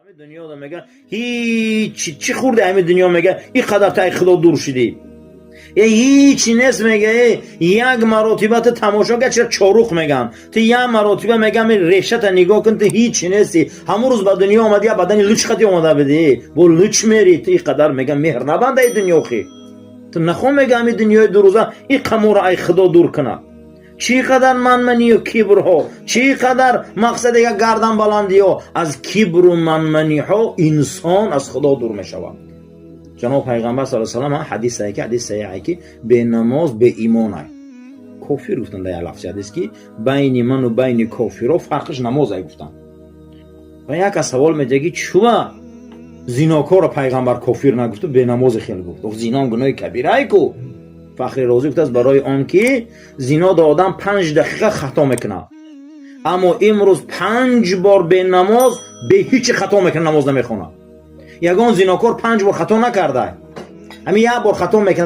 Ҳамин дунёда, мега, ҳичи чӣ хӯрди ҳамин дунё, мега, ин қадар тай Худо дур шудӣ? Э, ҳичи нест, мега. Э, як маротиба ту тамошо ка, чира чорух меган, ту як маротиба, мегам, решата нигоҳ кун, ту ҳичи нести. Ҳамун рӯз ба дунё омадӣ, я бадани луч қати омада будӣ, бо луч мери. Ту ин қадар, мега, меҳр набандаи дунёхи ту нахо, мега, ҳамин дунёи дурӯза ин қамора ай Худо дур кунад. Чӣ қадар манманию кибрҳо, чӣ қадар мақсадега гарданбаландиҳо, аз кибру манманиҳо инсон аз Худо дур мешавад. Ҷаноб Пайғамбар сал салам ҳадисае ки ҳадис саҳиҳе ки бенамоз беимонай, кофир гуфтанд. Дар як лафзи ҳадис ки байни ману байни кофиро фарқиш намозай гуфтанд. Ва як кас савол медиҳад, ки чува зинокорро Пайғамбар кофир нагуфту бенамозе хел гуфт? Зиноам гуноҳи кабирае ку. Фахри Розӣ гуфтааст, барои он ки зино да одам 5 дақиқа хато мекунад, аммо имрӯз панҷ бор бенамоз бе ҳичи хато мекунад, намоз намехонад. Ягон зинокор панҷ бор хато накарда, ҳамин як бор хато мекунад.